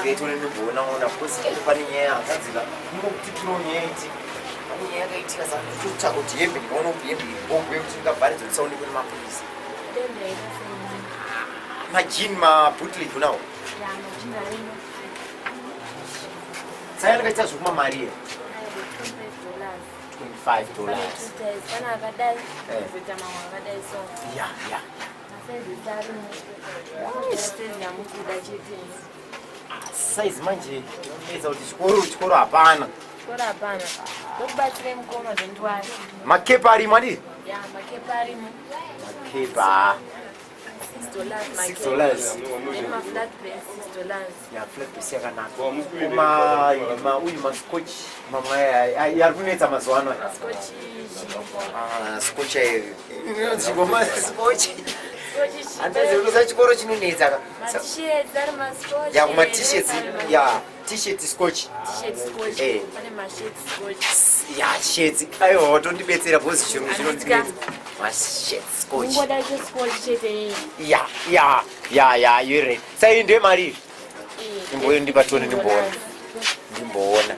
Ukaitone ndimboona ona because pane nyaya yakadzika. Ndingokutipirawo nyaya iti. Pane nyaya yakaitika saka ndikutsvaka kuti hembe ndikaona kuti hembe iri bhobho yekuti ndingavharidzwe ndisaonekwe nemapurisa. Majini mabootleg unawo? Saka ndakaita zvekuma mari here? 25 dollars. Kana akadai, Eh. kuzoita mamwe akadai so. Ya, ya. Size manje edza kuti chikoro chikoro hapana. Chikoro hapana. Ndokubatsire mukoma don't worry. Makepa arimo adi? Ya, makepa arimo. Makepa. $6 $6 dollars. Then ma flat base $6. Ya flat base yakanaka. Kuma ma uyu ma scotch mamwe aya ari kunetsa mazuva ano. Scotch chiko. Ah, scotch ayo. Inonzi ma scotch. Scotch chiko. Handazi unoza chikoro chinonetsa ka. Ma t-shirts ari ma scotch. Ya kuma t-shirts ya t-shirt scotch. T-shirt scotch. Eh. Pane ma shirt scotch. Ya shirts. Aiwa watondibetsera because chirungu chinondinetsa. Ma shirt scotch. Ungoda icho scotch chete. Ya ya ya ya you're right. Sai ndiye mari. Imboyo ndibatone ndimboona. Ndimboona.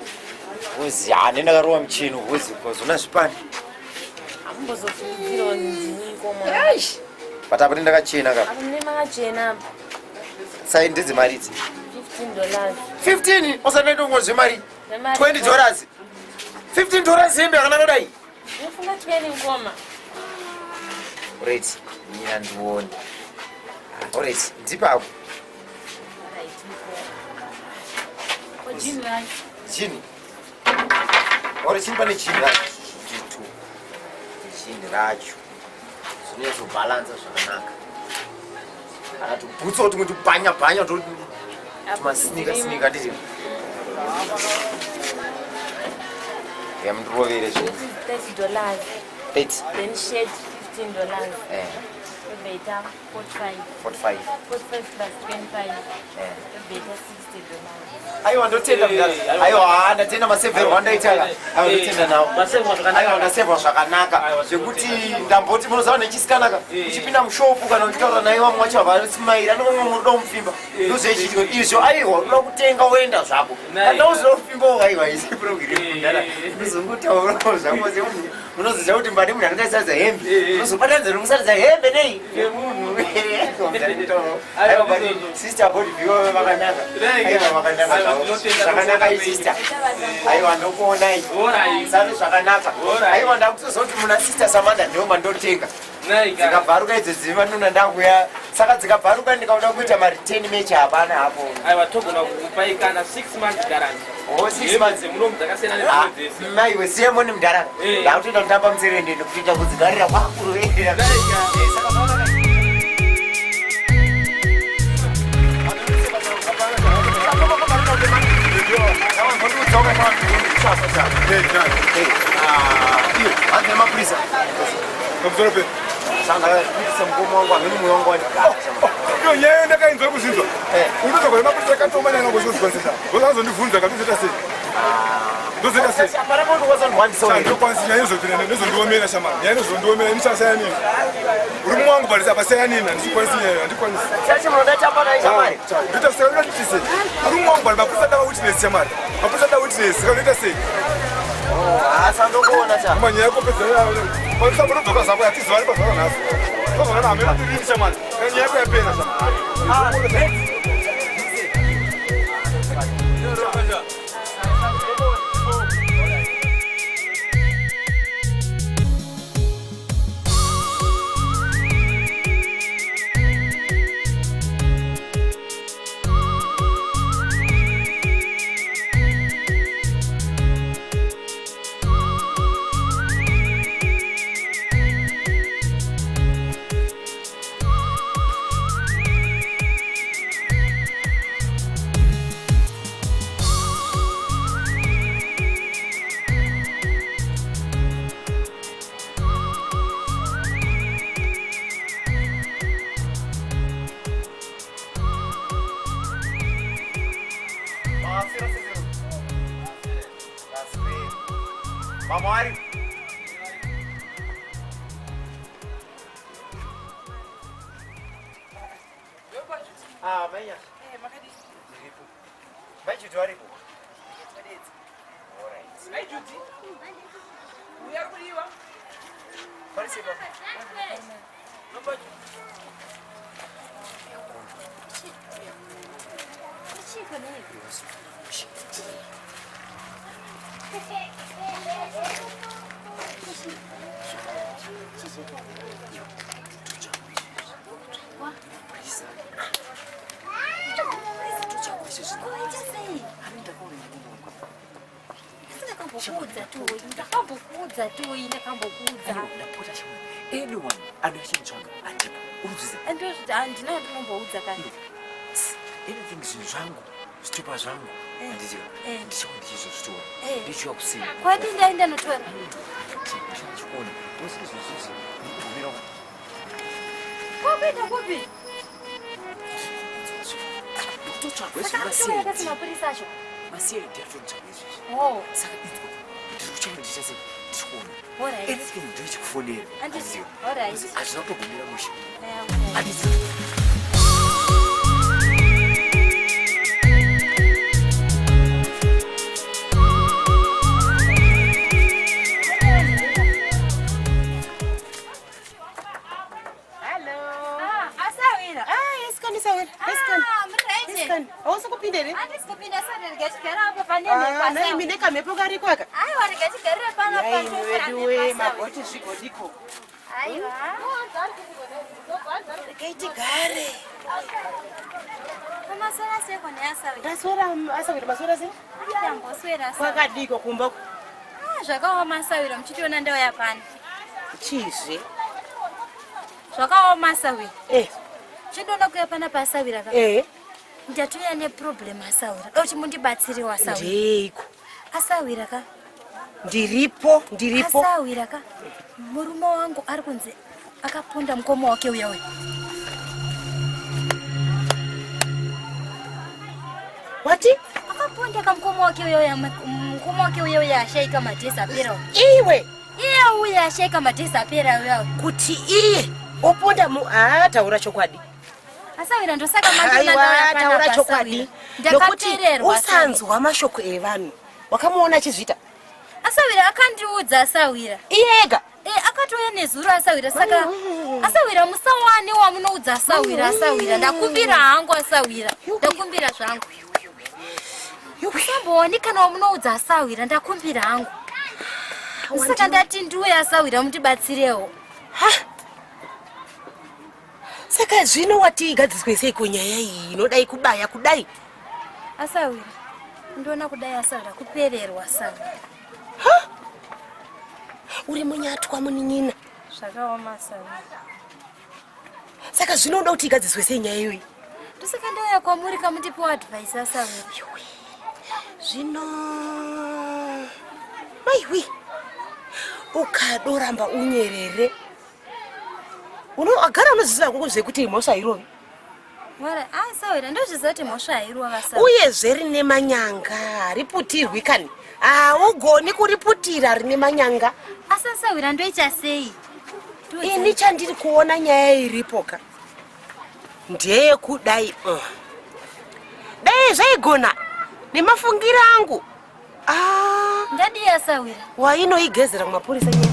Uzi ya nendakarowa muchino uzi because una zvipani. Ambozofungidzirawo ndini mukoma. Eish. But apa ndakachena ka. Apa mune makachena apa. Sai ndidzi mari idzi. $15. 15 usanoita ngozve mari. Nemari 20 dollars. 15 dollars hembe yakanaka kudai. Unofunga 20 mukoma. Alright, mina ndione. Alright, ndipapo. Right mukoma. Ko jean racho. Jini. Ore chini pane jini racho. Jitu. Jini racho. Zvinonyatsobhalansa zvakanaka. Kana tubhutsu tumwe tubhanya bhanya to tumasnika snika nditi. Ya mundirovere zvenyu. $30. 30. Then shirt $15. Eh, Yobeita 45. 45. 45 plus 25. Eh. Yobeita $60. Aiwa ndotenda mudhara. Aiwa haa ndatenda masevherwa andaita ka. Aiwa ndotenda nawo. Masevhwa zvakanaka. Aiwa ndasevhwa zvakanaka. Aiwa, Zvekuti ndamboti munoziva nechisikana ka. Uchipinda mushopu kana uchitaura naye vamwe vacho havasimairi anongomwe munoda kumupfimba. Ndozvechiitiko izvo aiwa unoda kutenga woenda zvako. Nai. Kana uzoda kupfimba aiwa isi program mudhara. Ndozongotaurawo zvako semunhu munoziva kuti mbane munhu anenge achisaridza hembe. Unozobatanidza nekusaridza hembe nei? Yemunhu. Aiwa but sister body view vakanaka. Aiwa vakanaka zvavo. Zvakanaka sister. Aiwa ndokuonai. Alright. Sare zvakanaka. Alright. Aiwa ndakutoziva kuti muna sister Samantha ndivo mandotenga. Naika. Dzikabvaruka idzo dzivanona ndakuya. Saka dzikabvaruka ndikaona kuita mari 10 match hapana hapo. Aiwa togona kukupai kana 6 months guarantee. Oh 6 months. Dzemunomu dzakasiyana Ah, nedzimwe dzese. maiwe siyamoni mudhara. Eh. Ndakutoenda kutamba mutserendende nekutoita kudzigarira kwakurovera. Naika. Saka zvakanaka. Mapurisa Pamusoro pe. sanga mukoma wangu amene mwoyo wangu wandigara Iyo nyaya ndakainzwa kuzvinzwa. Eh. Unotoka kwa mapurisa akatoma nyanga ngozozikwanisa. Vozazondibvunza katozoita sei? Ndozoita sei? Ndokwanisa nyaya inozopinda ndozondiomera shamani. Nyaya inozondiomera ini chasaya nini? Uri mumwe wangu but apa saya nini? Handikwanisi nyaya handikwanisi. Ndoita sei? Ndoita sei? Uri mumwe wangu but mapurisa dava witness shamani. Mapurisa dava witness. Saka ndoita sei? Kuma nyaya yakopedza mapurisa munodzoka zvako hatizivani pazvaka nhasi. Tozvakana hameno tirini shamani. Kana nyaya yako yapera shamani. Mamari. Ah, menya. Mai Judy. Uya kudiwa. Nomba Chiko nei? Waita sei? Ndakambokuudza toi, ndakambokuudza toi, ndakambokuudza. Ndapota shamwari, anyone anoda chinhu andipo urikuziva. Andozviti handina wandinomboudza kani. Anything, zvinhu zvangu, zvitupa zvangu, handiziva. Ndichaona ndichizozvitora. Ndichiuya kusina. Kwadi ndaenda notora. Ndichikuona izvozvizvi ndibvumira. Kwakuenda kupi? Kutotsvagwa. Saka akutouya kasi mapurisa acho. Masiyedi atonitsvagwa izvezvi. Oh, Saka inzwa, ndiri kuchaona ndichase ndichikuona. Alright. Anything ndochikufonera. Handiti, alright. Hazvina kutogumira mushe. Alright. Handiziva. Ah, asawira. Ah, esikani sawira, esikani. Ah, muri right. Esikani. Hausi kupinda here? Handisi kupinda sare rega apo pane Ah, mhepo. nhai mine kamhepo kariko aka. Aiwa, rega tigarire pano Nhai pa weduwe, magoti zvigodiko. Aiwa. Regai tigare. Kumaswera seko neasawira. Ndaswera asawira, maswera sei? Andamboswera asawira. Kwakadiko kumba? Ah, zvakaoma asawira, muchitiona ndauya pano. Chizve? Zvakaoma asawira. Chindoona kuya panapa asawira ka. Ndatouya neproblem asawira. Da kuti mundibatsirewo asawira. Ndeiko? Asawira ka. Ndiripo, ndiripo. Asawira ka. Murume wangu ari kunzi akaponda mukoma wake uya uya. Wati? Akaponda kamukoma wake uya uya, mukoma wake uya uya ashaika madhezi apera. Iwe. Iye uya ashaika madhezi apera uya uya. Kuti iye oponda mu, ah, taura chokwadi. Asawira, ndosaka mandiona Aiwa, ndauya taura panapa chokwadi. asawira. Nokuti Ndakapererwa asawira. usanzwa mashoko evanhu. Wakamuona achizviita? Asawira, akandiudza asawira. Iye ega? Eh, akatouya nezuro asawira. Saka asawira, musawane wamunoudza asawira, asawira. Ndakumbira hangu asawira. Ndakumbira zvangu. Musambooni kana wamunoudza asawira, ndakumbira hangu. Saka ndati ndiuye asawira mundibatsirewo. Ha! Saka zvino wati igadziswe seiko nyaya iyi inodai kubaya kudai? Asawira, ndoona kudai asawira, kupererwa asawira. Ha! Uri munyatwa munin'ina. Zvakaoma asawira. Saka zvinoda kuti igadziswe sei nyaya iyoyi? Ndosaka ndauya kwamuri kamundipiwa advice asawira. Zvino maiwi, ukadoramba unyerere, agara unozviziva koko zvekuti mhosva hairovi. Wara, asawira, ndozviziva kuti mhosva hairova asawira. Uyezve rine manyanga, hariputirwi kani, haugoni kuriputira, rine manyanga. Asi asawira, ndoita sei? Ini chandiri kuona, nyaya iripo ka ndeyekudai, dai zvaigona nemafungiro angu. Ah, Ndadii asawira? Wainoigezera kumapurisa nyaya.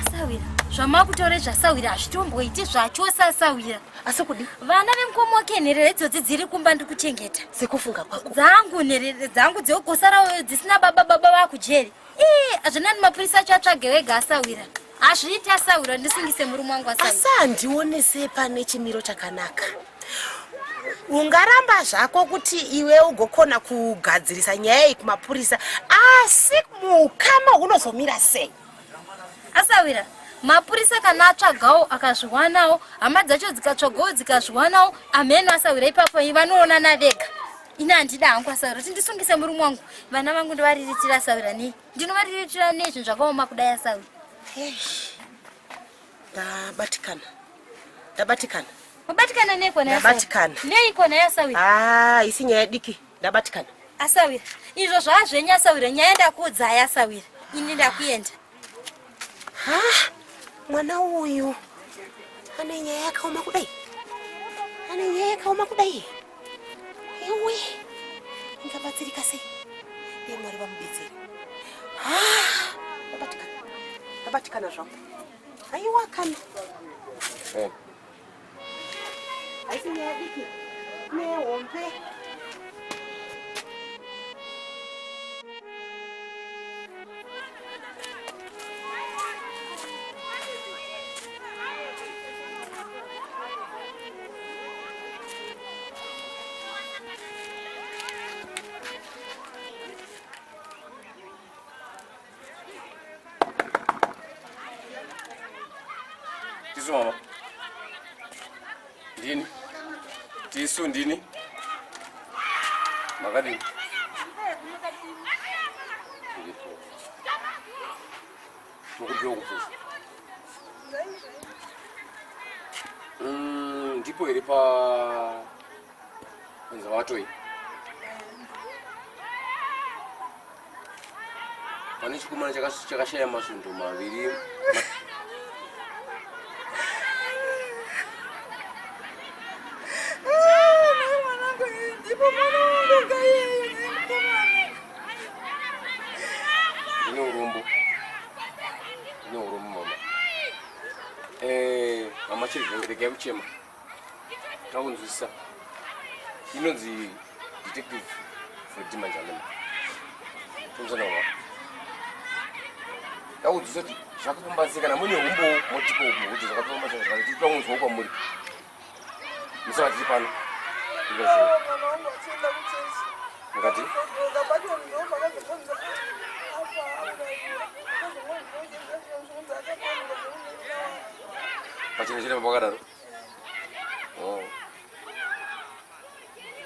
Asawira, zvamakutaura zvasawira hazvitomboiti zvachose asawira. Asi kudi? Vana vemukoma wake, nherera idzodzi dziri kumba ndiri kuchengeta. Sekufunga kwako. Dzangu nherera dzangu dzekugosara dzisina baba, baba vakujeri. Ii, hazvinani mapurisa acho atsvage wega asawira. Hazviiti asawira, ndisungise murume wangu asawira. Asi handionese pane chimiro chakanaka. Ungaramba zvako kuti iwe ugokona kugadzirisa nyaya iyi kumapurisa, asi muukama hunozomira sei? Asawira, mapurisa kana atsvagawo akazviwanawo, hama dzacho dzikatsvagawo dzikazviwanawo, amheno asawira, ipapo vanoonana vega. Ini handida hangu asawira kuti ndisungise murume wangu. Vana vangu ndovariritira asawira nei? Ndinovariritira nei zvinhu zvakaoma kudai asawira? Ndabatikana, ndabatikana. Wabatikana neiko? Ndabatikana. Neiko naye asawira? Ah, isi nyaya diki, ndabatikana. Asawira, izvo zvazvenyu asawira, nyaya ndakuudzai asawira, ini ndakuenda. Ha, mwana uyu ane nyaya yakaoma kudai, ane nyaya yakaoma kudai, iwe ingabatsirika. Achabatsirika sei? Dei Mwari vamubetsera. Ah, ndabatikana. Ndabatikana zvangu. Aiwa kana. Eh. Haisi nyaya diki. Nehombe. Tisu mama. Ndini. Tisu ndini. Makadini. Mukupiwa kubvunza. Ndipo here pa nzawatoi pane chikomana chakashaya masvondo maviri. Ndine urombo, ndine urombo mama. Mama chiri regai kuchema, takunzwisisa. Inonzi Detective Fredi Manjalema. Tonzana mama, takunzwisisa kuti zvakapambatsika. Kana mune umbowo motipo umo kuti zvakapambatsika zvakati, takunzwawo kwamuri musaka tiri pano. Ndingaziva. Mwana wangu achienda kuchechi. Mukati. Pacho ndo pakazokonza afa auraiwa. Akazongonzi akapondwa nemunin'ina wake. Pachine chine pakadaro. Oh.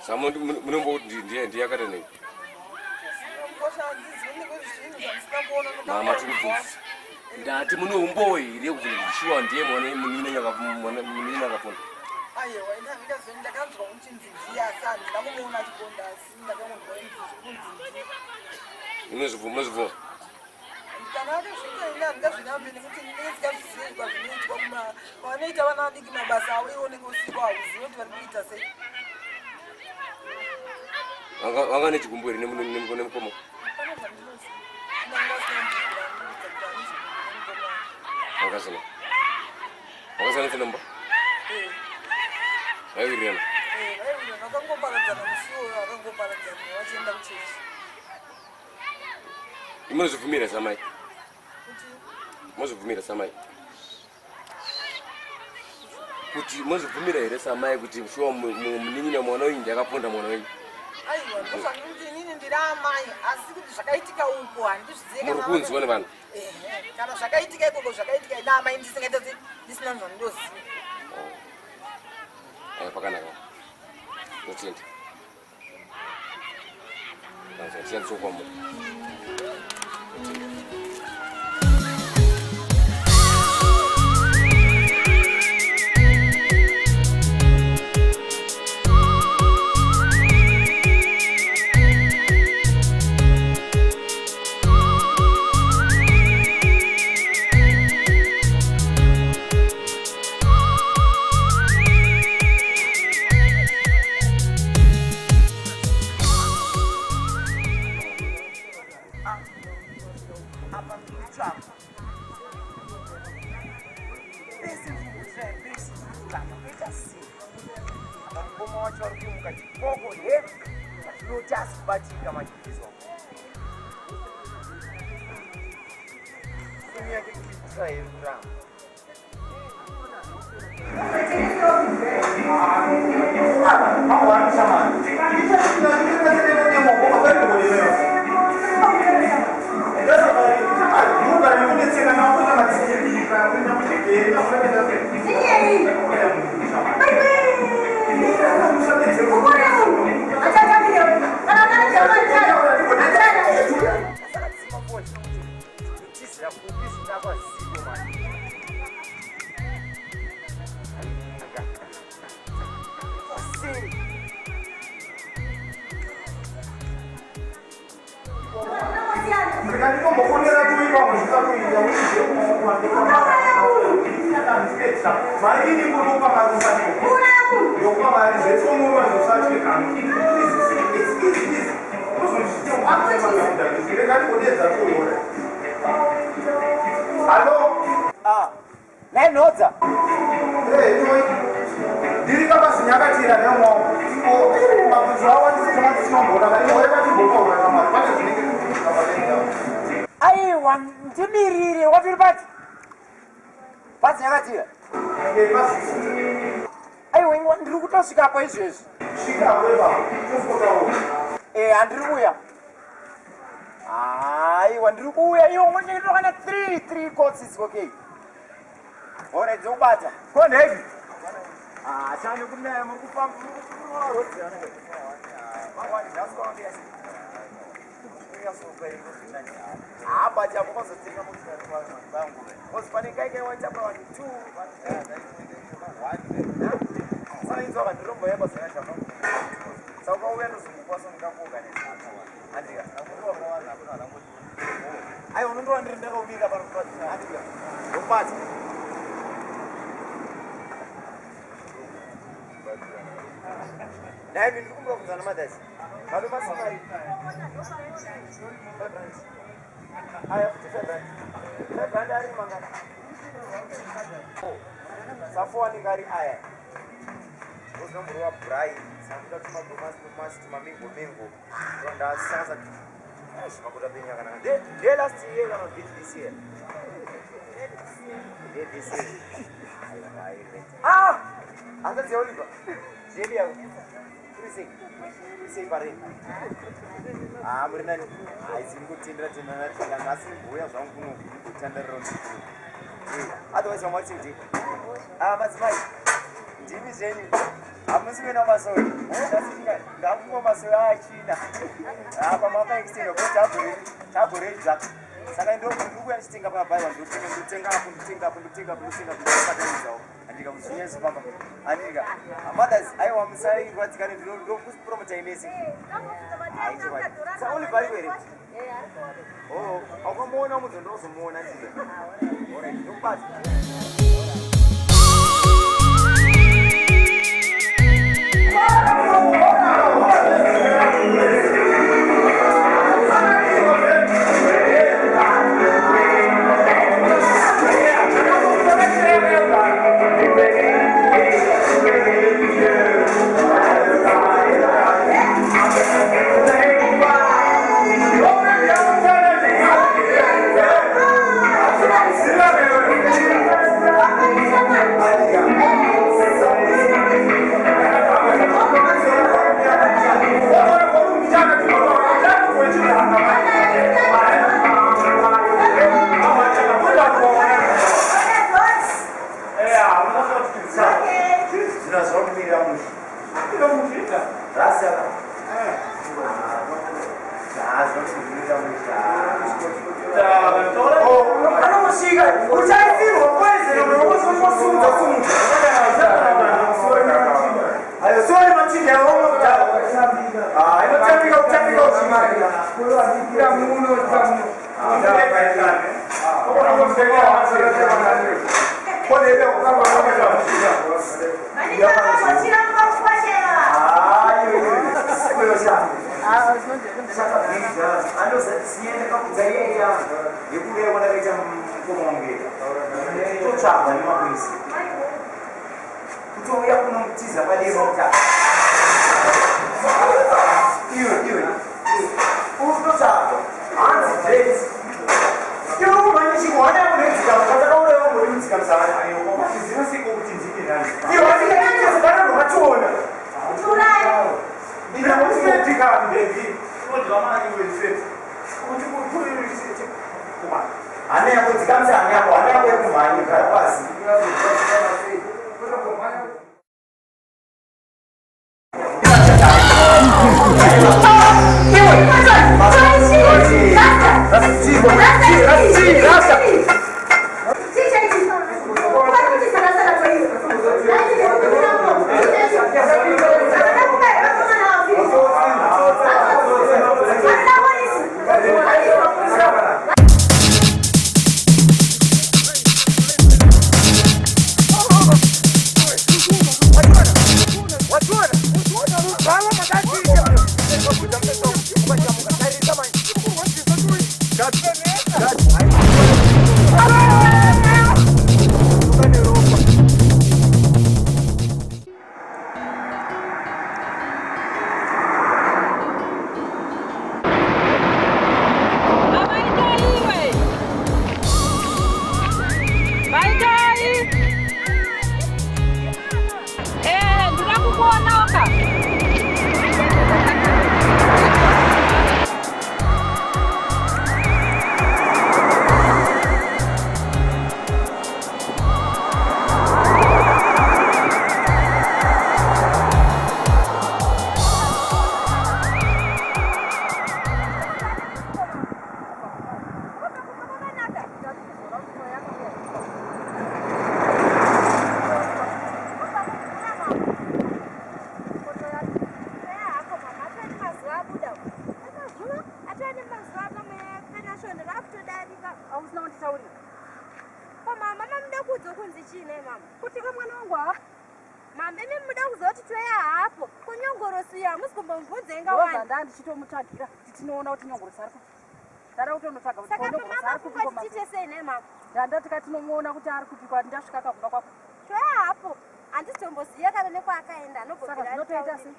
Saka munombo kuti ndiye ndiye akaita nei? Mukosha, handizivi nekuti zvinhu zvandisina kuona. Mama, tikubvunzisa. Ndati mune umbowo here kuti shuwa ndiye mwana munin'ina akaponda? Aiwa, ini handingazoni. Ndakanzwa kuchinzi ndiye, asi handina kumuona achiponda, asi ndakangonzwa kunzi ndiye. Munozvibvuma? Kana akazviita, ini handingazvirambi nekuti ndinenge ndisingazvizivi kwazvinoitwa. Vanoita vana vadiki mabasa avo, iwo unenge usipo, hauzivi kuti vari kuita sei. Vanga nechigumbu here nemukoma? Hapana zvandinoziva. Ndanga asina kubvira kuti ane chigumbu nemukoma. Vakasina, vakasina nemba? Eh. Vaiwirirana? Eh, vaiwirirana. Vakangoparadzana musi iwoyo, vakangoparadzana vachienda kuchechi. Munozvibvumira samai? Kuti? Munozvibvumira samai kuti, munozvibvumira here samai kuti shuwa munin'ina mwana wenyu ndiye akaponda mwana wenyu? Aiwa, ndozvandiri kuti inini ndiri amai, asi kuti zvakaitika uko handizvizive. Muri kunzwa nevanhu? Ehe, kana zvakaitika ikoko zvakaitika, ina amai ndisingaita sei, ndisina zvandinoziva. Aya, pakanaka, notenda. Tishandiswa kwamuri. Notenda. Apa ndikutsvaka pese, ndikutsvaka pese, ndikutsvaka kuita sei? Apa mukoma wacho vari kuimuka chipoko hevi, atinoti asi kubatika machibviswa foni yake iri kutsva here kuramba. Tizira kupi zvinakwa ziko mani. Sei? Ndikandikombofonera tuipa musvika kuita mari ini kurupa mari usati yokupa mari zvetsomurwa zvosatye kano. It's easy, easy. Halo? Ah, nainhodza. Ndiri kabazinyakatira nemwao. Mabudzo awandisa zvamatinomboona kana iwe pane zvinenge Aiwa, ndimirire watori pati. Pazinyakatira. Aiwa, iwa ndiri kutosvikapo izvezvi. Svikapo ipapo. Tofotawo. Eh, handiri kuuya. Aiwa, ndiri kuuya. Iwe unochengetwa kana 3 3 courses okay. Ora dzokubata. Ko ndeipi? Ah, chani kunaya muri kufamba muri kufamba road yana. Mangwani nhasi kwaambia. Ah, but apo pazotenga vangu. Because pane kai kai waita pa 1 2 1. Saka inzwa vandirombo yaba zvaita. Saka ukauya ndozomukwa somukakuorganize. Andika. Aiwa unondiwa ndiri ndakaubika pano andika. Ndokubata. Naye ndiri kumbura kubvunzana madhasi. Vano masimari. 5 rand. Aya futi 5 rand. 5 rand ari mangana. Safo anenge ari aya. Unomborova braai sakuda tumadomasi tomasi tumamengo mengo. Ndasasa makuta penyu akanaka. Nde last year kana kuti this year? Nde this year. Ah! Hanzvadzi yaOliver. Zvedu yako. Kuri sei? Kuri sei pareni? Ah, muri nani? Haisi kutendera tendera tendera nhasi ndimboya zvangu kuno ndimbotandarira ndikuru. Otherwise vamwe vachiti ah madzimai ndimi zvenyu hamusi kuenda kumasowe ndafunga masowe achina apa makaextenda kuti tagoredza saka ndiri kuuya ndichitenga pabaiwa ndotenga ndotenga apo ndotenga apo ndotenga apo ndotenga apo ndobatanidzawo andika kuzvinyanyisofamba andika mothers aiwa musairwadzikane ndokupromota imese saoliver ariko here oo aukamuona mudzo ndozomuona ndika orit ndokubata. Totsvagwa nemapurisa kutouya kunomutiza padema kuti iwe iwe uri kutotsvagwa hanzi dreads iwe kumhanyishiko hana yakunedzika katakauraiwa ngori mudzika musana iwe andikaitezekana ndokationa. Hana yako dzikamisa hana yako hana yako yekumhanya gara pasi. Ndinoudzwa kunzi chii nhai mama? Kuti ka mwana wangu haa. Mama imi muda kuziva kuti toya hapo. Kunyongorosi uyo hamusi kumbomubvunza inga Ndobva wani. ndaa ndichitomutsvagira kuti tinoona kuti nyongorosi ari kupi. Ndada kutonotsvaga kuti Saka nyongorosi ari kupi pamama koma. tiite sei nhai mama? Ndanda tikatinomuona kuti ari kupi kwati ndasvika kakumba kwako. Toya hapo. Handisitomboziva kana nekwaakaenda anobvira. Saka zvinotoita sei?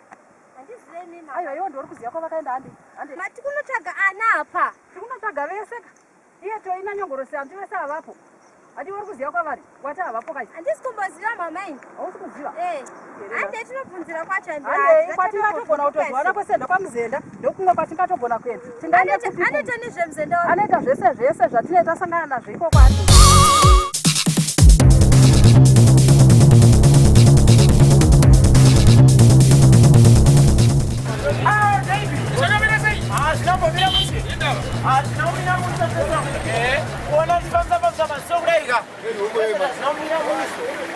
Handizive imi mama. Aiwa iwe ndori kuziva kwavakaenda hande. Hande. Mati kunotsvaga ana apa. Tikunotsvaga vese ka. Iye toina nyongorosi hanti vese havapo. Handi uri kuziva kwavari? Wati havapo kai. Handisi kumboziva mama ini. Hausi kuziva? Eh. Hande tinobvunzira kwacho handi. Handei kwatingatogona kutoziwana kwese kwamuzenda ndokumwe kwatingatogona kuenda. Tingaende kupi? Anoita nezvemuzenda wacho. Anoita zvese zvese zvatinenge tasangana nazvo ikoko hande.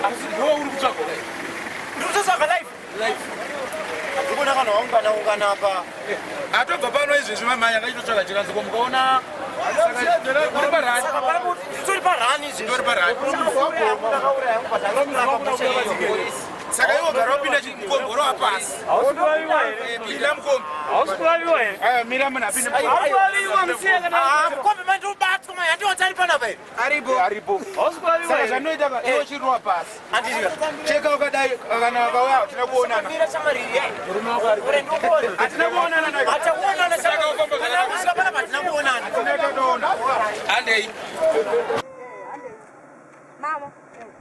Asi ndiwe uri kutsvaga kudai. Ndikutotsvaga life. Ndikuona kana waungana ungana apa. Atobva pano izvezvi mamai akachitotsvaga chiranziko mukaona uri parani. Saka pano titori parani izvezvi. Tori parani. Saka iwe gara wapinda mukombi rova pasi. Pinda mukombi. Hausi kulaviwa here? Aya mira munhu apinde Ah, mukombi manje ubatwa manje handiwatari panapa here. Aripo. Aripo. Hausi kulaviwa Saka here? zvanoita ka iwe chirova pasi. Handiti Cheka ukadai kana wakauya hatina kuonana. mira shamari ye. Uri ndikuona. Hatina kuonana naye. Hatakuonana Saka ufamba zvakanaka. Kusvika panapa hatina kuonana. Hatina tatoona. Handei. Mama,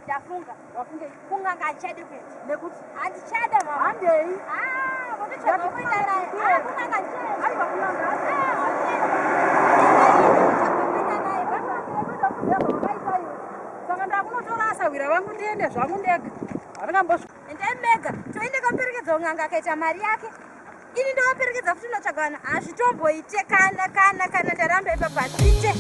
ndafunga. Wafunge Kunganga handichadi kuenda. nekuti Handichada mama. handei. Ah, vototsvaga kuenda naye. Ah, kunganga handichada. Aiwa kunanga. Ah, handichada. Kuenda naye. Saka ndakunotora asahwira vangu ndiende zvangu ndega. Handingambosvika. Endai mega. Toende kamuperekedza kunganga akaita mari yake. Ini ndovaperekedza futi unotsvaga vanhu. Hazvitomboite kana kana kana ndaramba ipapo hazviite.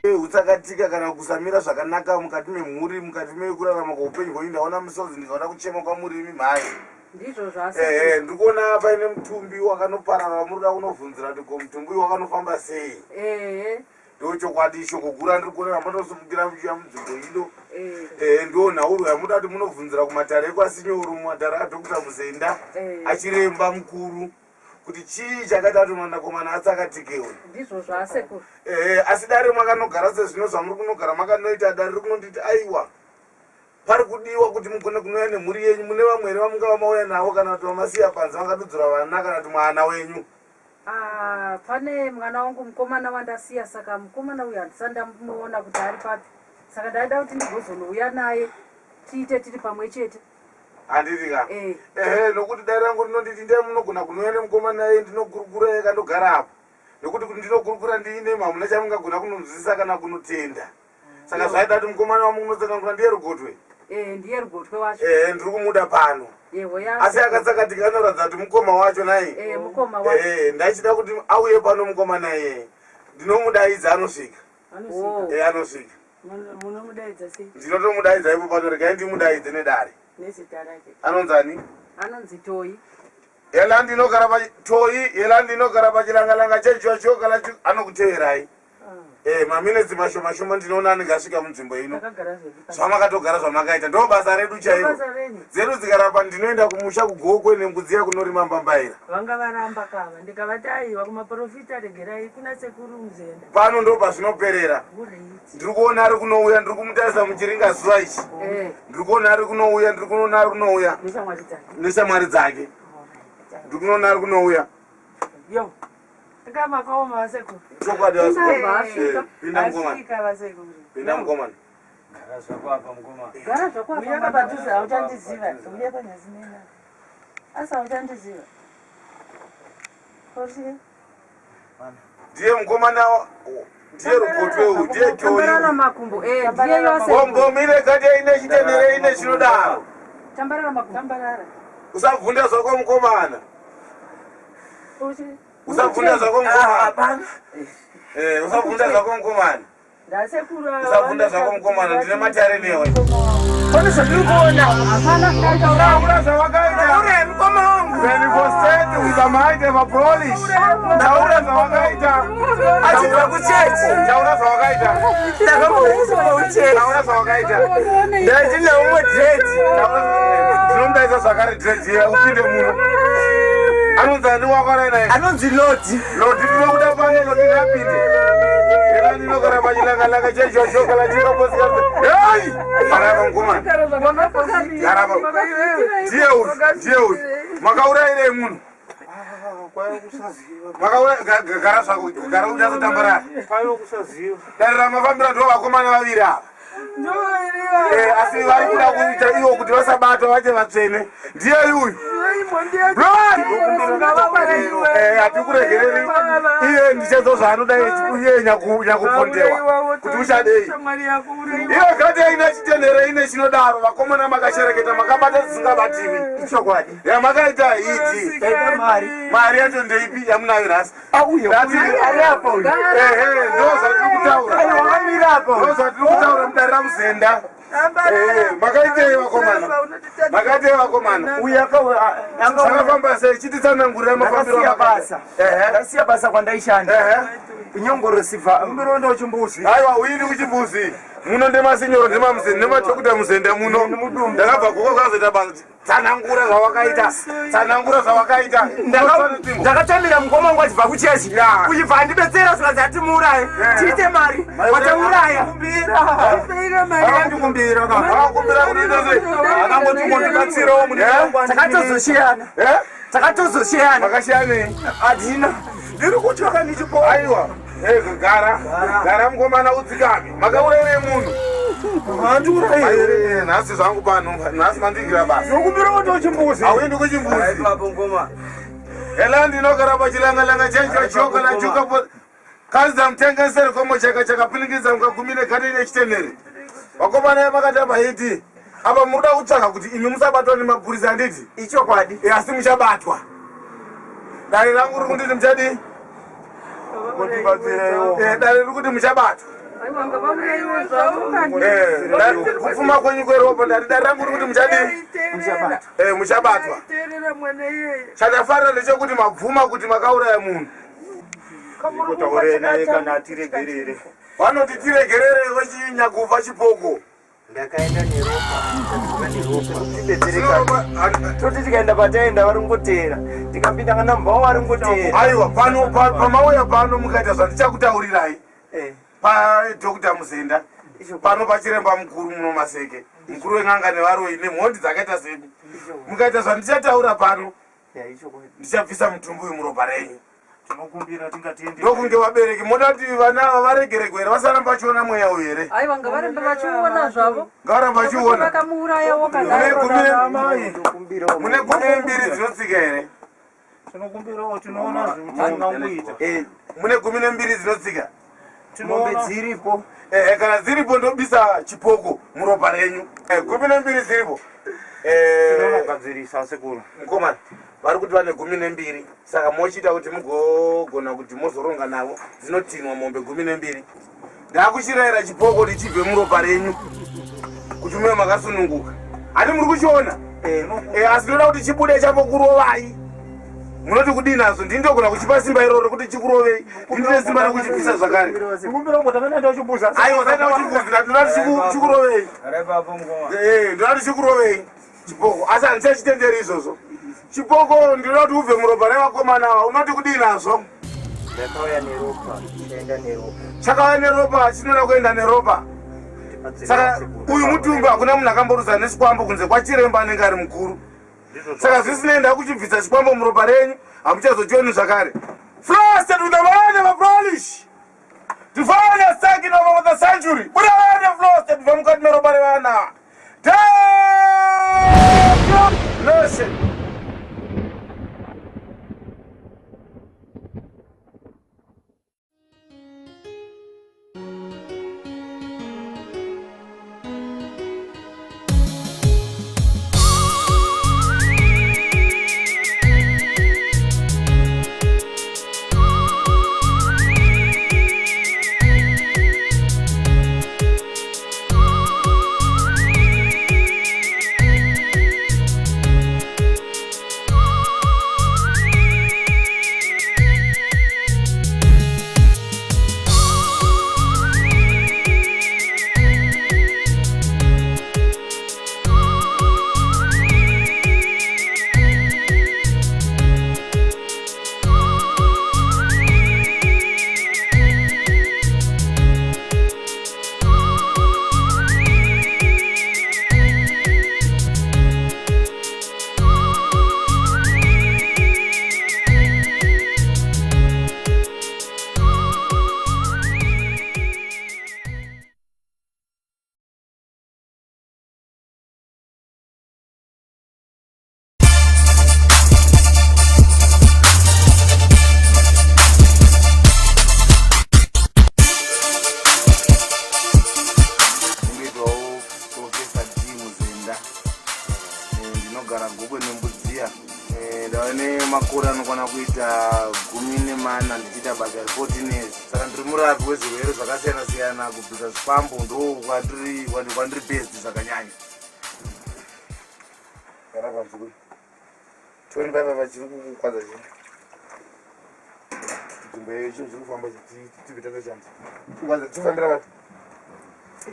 Hutsakatika kana kusamira zvakanaka mukati memhuri, mukati mekurarama kweupenyu hwenyu. Ndaona misodzi ndikaona kuchema kwamurimi mhai. Ndizvo zvasi. Ehe, ndiri kuona paine mutumbi wakanoparara wamuri kuda kunovhunzira kuti ko mutumbi uyu wakanofamba sei. Ehe. Ndo chokwadi shoko guru randiri kuona ramunosumukira muchiuya munzvimbo ino. Eh. Ehe, ndo nhauro yamuda kuti munovhunzira kumatare ekwasinyoro mumatare adhokota Muzenda achiremba mukuru kuti chii chakaita kuti mwanakomana atsakatikewe. Ndizvo zvasekuru. Ehe, asi dare makanogara sezvino zvamuri kunogara makanoita dare riri kunonditi aiwa pari kudiwa kuti mugone kunouya nemhuri yenyu mune vamwe here vamungava mauya navo kana kuti vamasiya panze vangadudzura vana kana kuti mwana wenyu. Ah, pane mwana wangu mukomana wandasiya saka mukomana uyu handisati ndamuona kuti ari papi. Saka ndaida kuti ndigozonouya naye tiite tiri pamwe chete. Handiti ka? Eh. Ehe, nokuti dare rangu rinonditi ndai munogona kunouya nemukomana iye ndinokurukura iye kandogara apo. Nokuti kuti ndinokurukura ndiine hamuna chamungagona kunonzwisisa kana kunotenda. Saka zvaida kuti mukomana wamunotsanangura ndiye Rugotwe. Eh, ndiye Rugotwe wacho. Ehe, ndiri kumuda pano. Yeho ya. Asi akatsakatika anoratidza kuti mukoma wacho nai. Eh, mukoma wacho. Ehe, ndaichida kuti auye pano mukomana iyeye. Ndinomudaidza anosvika. Oh. Eh, anosvika. Munomudaidza sei? Ndinotomudaidza ipo pano, regai ndimudaidze nedare. Nezita rake. Anonzani? Anonzi Toi. Yela ndinogara pa Toi, yela ndinogara pachilangalanga chechocho kana anokuteerai. Eh, maminetsi mashoma shoma ndinoona anenge asvika munzvimbo ino. Takagara zvedu. Zvamakatogara zvamakaita ndo basa redu chairo. Basa renyu. Dzedu dzikarapa ndinoenda kumusha kuGokwe nengudziya kunorima mbambaira. Vanga varamba kava ndikavati aiwa kumaprofita regerai kuna sekuru Muzenda. Pano ndo pazvinoperera. Alright. Ndiri kuona ari kunouya, ndiri kumutarisa muchiringa zuva ichi. Eh. Ndiri kuona ari kunouya, ndiri kunoona ari kunouya Neshamwari dzake. neshamwari dzake. Ndiri kunoona ari kunouya. Yo. Inga makaoma vasekuru. Chokwadi Ingabva asvika. Eh, pinda mukomana. Asvika vasekuru. Pinda mukomana. Gara zvako apa mukoma. Gara zvako apa. Uya padhuze hauchandiziva. Uya panyasi nena. Asi hauchandiziva. Kosi. Ndiye mukomana ndiye Rugotwe uyu, ndiye Toi. Tambarara makumbo. Eh, ndiye yose. Bombomire kati ine chitenere ine chinodaro. Tambarara makumbo. Tambarara. Usabvunda zvako mukomana. Kosi. Usabvunda zvako mukomana. Eh, usabvunda zvako mukomana. Ndasekuru ava Usabvunda zvako mukomana, ndine matare newe. Pane zvandiri kuona. Taura zvawakaita. Ure mukoma wangu. Manifestate with the might of a polish. Taura zvawakaita. Achibva kuchechi. Taura zvawakaita. Ndakamuudza kuchechi. Taura zvawakaita. Ndaiti neumwe dread. Ndinomudaidza zvakare dread iya upinde muno. Anonzi ani wako naye? Anonzi Lodi. Lodi ndinokuda pano Lodi ngapinde. Ena ndinogara pachilangalanga chechocho kana chikaposika. Hey! Arapa mukomana. Arapa. Ndiye uyu, ndiye uyu. Makaurayirei munhu? Makauraya gara zvako, gara uchazotambarara. Dare ramafambira ndo vakomana vaviri ava. Asi vari kuda kuita ivo kuti vasabatwa vache vatsvene. Ndiye uyu. Hatikuregereri iye ndichazo zvaanoda iye nyakupondewa kuti uchadei. Iyo gati aina chitendere ine chinodaro vakomana makashereketa makabata zvisingabatiwi. Ichokwadi. Yamakaita iti. Taita mari. Mari yacho ndeipi yamunayo nhasi? Auyo. Ari apa uyu. Ehe, ndo zvatiri kutaura. Aiwa wakamira apa. Ndo zvatiri kutaura mudare raMuzenda. Makaitei vakomana? Makaitei vakomana? Uyu Zvakafamba sei? Chititsanangurira mafambiro Ndakasiya amakaita. basa. Ndakasiya basa kwandaishanda. Kunyongorosivha. Umirondo kuchimbuzi. Aiwa, uyu ndi kuchimbuzi. Muno ndemasinyoro ndemamuzenda nemachokuta muzenda muno. Ndakabva koko kazoita basa. Tsanangura zvawakaita. Tsanangura zvawakaita. Ndakatamira mukoma wangu achibva kuchechi. Uchibva andibetsera zvikanzi atimuuraye. Tiite mari. Watauraya. Akandikumbira ka. Akakumbira kuti uite sei? Akangoti ungondibatsirawo mune Takatozoshiyana. Takatozoshiyana. Makashiyanei? Hatina. Ndiri kutya kanichipo. Aiwa. Gara. Gara mukomana udzikame. Makaurayirei munhu? Handiurayi. Nhasi zvangu pano. Nhasi mandigira basa. Ndinokumbira kuti uchimbuzi. Hauendi kuchimbuzi. Ela ndinogara pachilangalanga checho choka la chuka po. Kazi mutengeseri komo chaka chakapiningidza mukagumire gate nechitenere. Vakomana makatamba hiti. Apa munoda kutsvaka kuti imi musabatwa nemapurisa handiti? Ichokwadi. Asi muchabatwa. Dare rangu riri kunditi muchadii? Ngotibatsireiwo. Dare riri kuti muchabatwa. Kupfuma kwenyu kweropa ndati dare rangu riri kuti muchadii? Muchabatwa. Chandafarira ndechekuti mabvuma kuti makauraya munhu. Taurei naye kana atiregerere. Vanoti tiregerere wechinyakufa chipoko. Ndakaenda neropa. Ndadzoka neropa. Tibetserekane. Toti tikaenda pataenda vari kungoteera. Tikapinda kana mumba vari kungoteera. Aiwa, pano pamauya pano mukaita zvandichakutaurirai. PaDr Muzenda. Pano pachiremba mukuru muno Maseke. Mukuru wen'anga nevaroyi nemhondi dzakaita semi. Mukaita zvandichataura pano. Ndichabvisa mutumbi uyu muropa renyu. Tinokumbira tingatiende. Ndokunge vabereki moda kuti vana ava varegeregwe here vasaramba vachiona mweya uyu here? Aiwa ngavaramba vachiona zvavo. Ngavaramba vachiona. Vakamuurayawo Mune 12 dzinotsika here? Tinokumbirawo tinoona zvamungangoita. Mune 12 dzinotsika. Mombe dziripo. Kana dziripo ndobisa chipoko muropa renyu. 12 dziripo. Tinonogadzirisa sekuru. Mukomana, vari kuti vane 12 saka mochiita kuti mugogona kuti mozoronga navo dzinotinwa mombe 12. Ndakuchirayira chipoko kuti chibve muropa renyu kuti muve makasununguka. Hati muri kuchiona? Asi ndoda kuti chibude chambokurovai. Munoti kudii nazvo? Ndini ndogona kuchipa simba iroro kuti chikurovei. Ndine simba rekuchibvisa zvakare. Tinokumbira ngo takaenda kuchimbuzi. Aiwa, taenda kuchimbuzi. Ndoda kuti chikurovei. Ndoda kuti chikurovei chipoko. Asi handichachitenderi izvozvo. Chipoko ndinoda kuti ubve muropa revakomana ava. Unoti kudii nazvo? Ndakauya neropa. Ndaenda neropa. Chakauya neropa chinoda kuenda neropa. Saka uyu mutumbi hakuna munhu akamboruza nechikwambo kunze kwachiremba anenge ari mukuru. Saka zvisinei ndakuchibvisa chikwambo muropa renyu hamuchazochioni zvakare. Frosted with the word of a polish. Divine second over the century. Buda vane frosted kubva mukati meropa revana. Nation. ndinogara Gokwe Nembudziya. Ndava nemakore anokwana kuita 14 ndichiita basa re14 years. Saka ndiri murapi wezvirwere zvakasiyana siyana, kubvisa zvikwambo ndo kwandiri kwandiri best zvakanyanya. Kana pamuzukuru. Tione paipa chiri kukukwadza chii? Nzvimbo yeyo chinhu chiri kufamba tibve tatoshanda. Kukwadza tifambira vapi?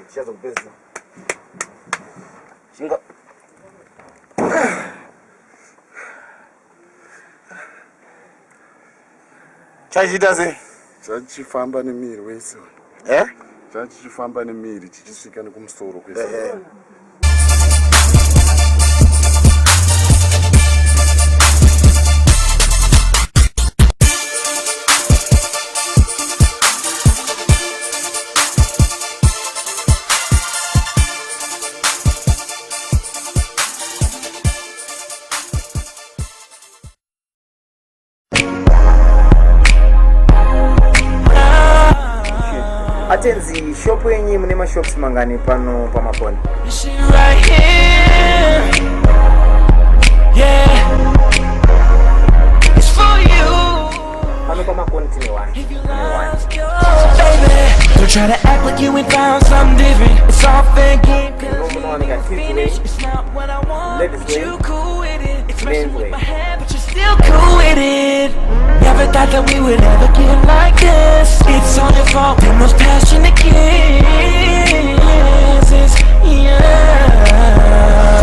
Tichazokupedzisa. Chinga. Chachiita sei? Chachifamba nemiri wese. Eh? Chachichifamba nemiri chichisvika nekumusoro kwese. Atenzi, shop yenyu mune mashops mangani pano paMakoni? She right here. Yeah. It's for you. Pano paMakoni tine one. If you Tine one. lost your baby, don't try to act like you ain't found something different. It's all fair game, 'cause you Munowanika ain't kids finished. way, It's not what I want, ladies but way, you cool with it. It's messing men's with way. my head, but you're still cool with it. Never thought that we would ever get like this. It's all your fault. The most passionate kisses.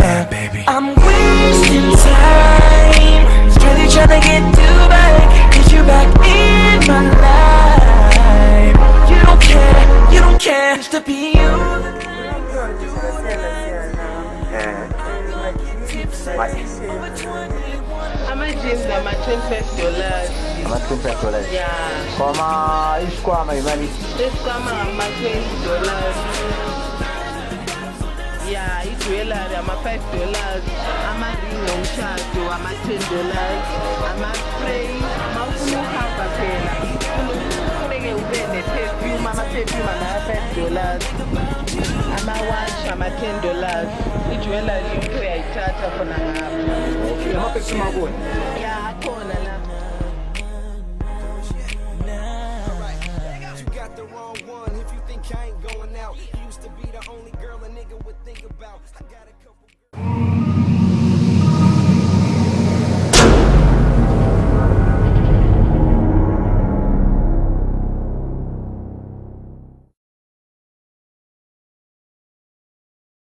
Yeah, baby. I'm wasting time. Really trying to get you back. Get you back in my life. You don't care. You don't care. Used to be you. Ama-jeans ngama-$25. Ama-$25? Ya. Kwama isikwama imali? Isikwama ngama-$20. Ya, i-jewellery ama-$5, ama-ring omshado ama-$10, ama-spray. Ma ufuna ukuhamba phela kufuneke ube ne-perfume, ama-perfume angaya-$5, ama-watch ama-$10. I-jewellery yonke uyayithatha khona ngapha. Ama-perfume akhona? Ya, akhona lapha. You got the wrong one if you think I ain't going out. You used to be the only girl a nigga would think about. I got a